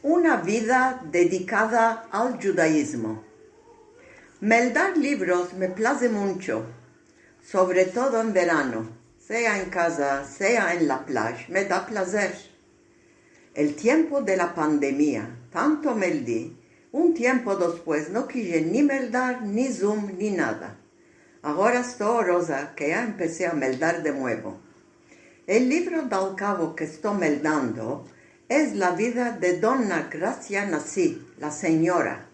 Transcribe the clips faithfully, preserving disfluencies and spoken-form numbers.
Una vida dedikada al djudaizmo. Meldar livros me plaze muncho, sovre todo en verano, sea en kaza, sea en la plazha, me da plazer. El tiempo de la pandemia, tanto meldi, un tiempo despues no kije ni meldar, ni Zoom, ni nada. Agora esto oroza ke ya empese a meldar de muevo. El livro dal kavo ke esto meldando es la vida de dona Grasia Nasi, la sinyora.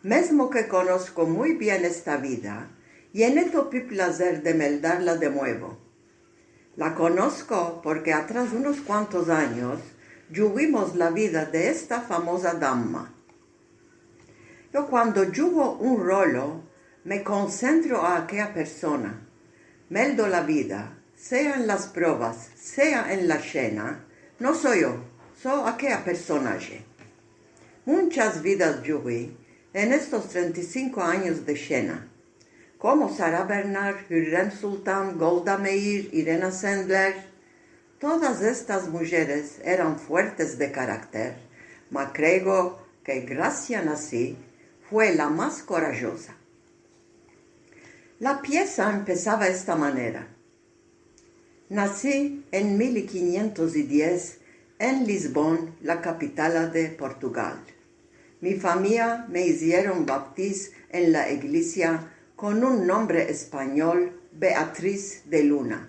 Mezmo ke konosko muy bien esta vida, ya no topi plazer de meldarla de muevo. La konosko porke atras unos kuantos anyos djuvimos la vida de esta famoza dama. Yo kuando djuvo un rolo, me konsentro a akea persona. Meldo la vida, sea en las provas, sea en la shena, no so yo, so akea personaje. Munchas vidas djuvi en estos trenta i sinko anyos de shena. Komo Sara Bernard, Hürrem Sultan, Golda Meir, Irena Sendler, todas estas mujeres eran fuertes de karakter, ma kreo ke Grasia Nasi fue la mas korajoza. La piesa empesava esta manera. Nasi en mil i kinyentos i diez en Lisbon, la kapitala de Portugal. Mi famiya me izieron baptiz en la iglisia kon un nombre espanyol, Beatriz de Luna.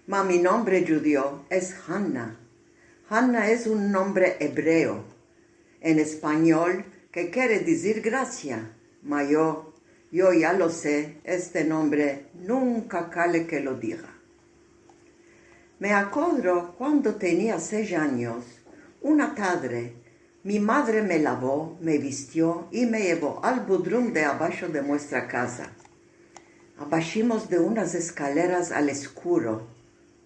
Ma mi nombre djudio es Hanna. Hanna es un nombre ebreo, en espanyol, ke kere dizir grasia, ma yo, yo ya lo se, este nombre nunka kale ke lo diga. Me akodro kuando tenia sesh anyos, una tadre, mi madre me lavo, me vistio i me yevo al budrum de abasho de muestra kaza. Abashimos de unas eskaleras al eskuro.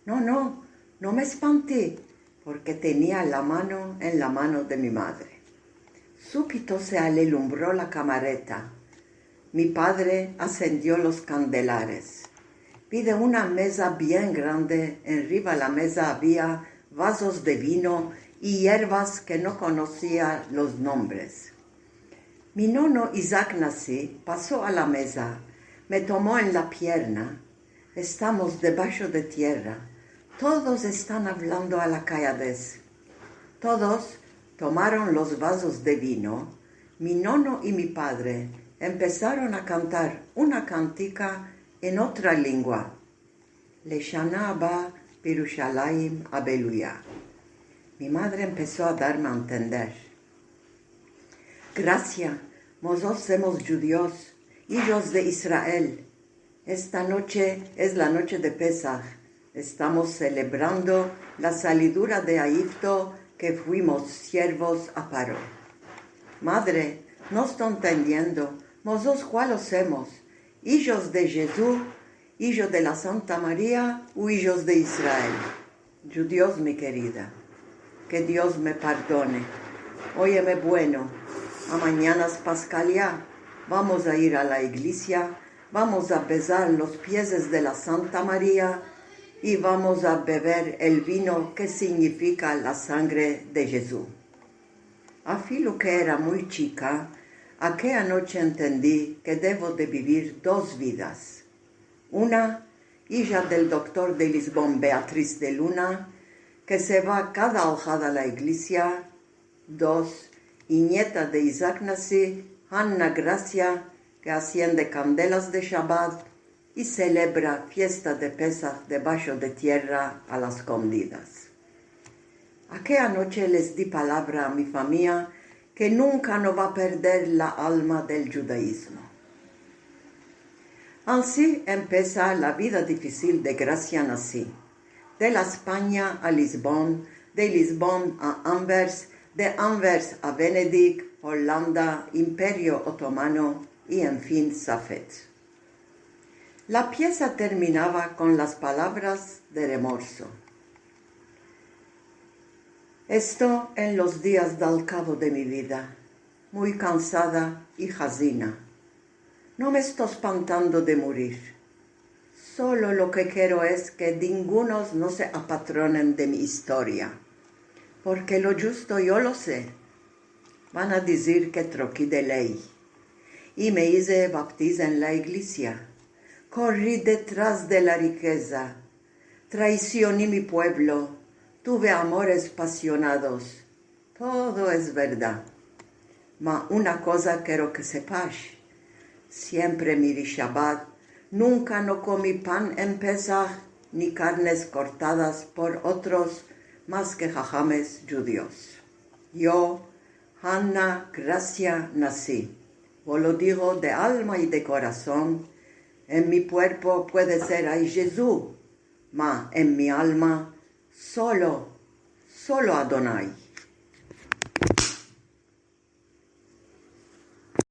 No, no, no me espanti, porke tenia la mano en la mano de mi madre. Supito se alelumbro la kamareta. Mi padre asendio los kandelares. Vi de una meza bien grande, enriva la meza avia vazos de vino i yervas ke no konosia los nombres. Mi nono Isaac Nasi paso a la meza, me tomo en la pierna. Estamos debasho de tierra. Todos estan avlando a la kayadez. Todos tomaron los vazos de vino. Mi nono i mi padre empesaron a kantar una kantika en otra lengua. Leshana aba Birushalayim abeluya. Mi madre empeso a darme a entender. Grasia, mozotros semos djudios, ijos de Israel. Esta noche es la noche de Pesah. Estamos selebrando la salidura de Ayifto ke fuimos siervos a Paro. Madre, no esto entendiendo, mozotros kualo semos, ijos de Jezu, ijo de la Santa Maria u ijos de Israel? Djudios, mi kerida, ke Dios me pardone. Oyeme bueno, amanyana es Paskalia, vamos a ir a la iglisia, vamos a bezar los piezes de la Santa Maria i vamos a bever el vino ke sinyifika la sangre de Jezu. Afilu ke era muy chika, akea noche entendi ke devo de bivir dos vidas. Una, ija del doktor de Lisbon, Beatriz de Luna, ke se va kada alhada a la iglisia. Dos, i nieta de Isaac Nasi, Hanna Grasia, ke asiende kandelas de Shabat i selebra fiesta de Pesah debasho de tierra a las eskondidas. Akea noche les di palavra a mi famiya ke nunka no va a perder la alma del djudaizmo. Ansi empesa la vida difisil de Grasia Nasi. De la Espanya a Lisbon, de Lisbon a Anvers, de Anvers a Venedik, Olanda, Imperio Otomano i, en fin, Safed. La piesa terminava kon las palavras de remorso. Esto en los dias dal kavo de mi vida, muy kansada i hazina. No me esto espantando de murir. Solo lo ke kero es ke dingunos no se apatronen de mi istoria. Porke lo djusto yo lo se. Van a dizir ke troki de ley. I me ize baptiza en la iglesia. Korri detras de la rikeza. Traisioni mi puevlo. Tuve amores pasionados. Todo es verdad. Ma una koza kero ke sepash. Siempre miri Shabat. Nunka no komi pan en Pesah, ni karnes kortadas por otros mas ke hahames djudios. Yo, Hanna Grasia, nasi. Vo lo digo de alma i de korason. En mi kuerpo puede ser ay Jezu, ma en mi alma solo, solo Adonai.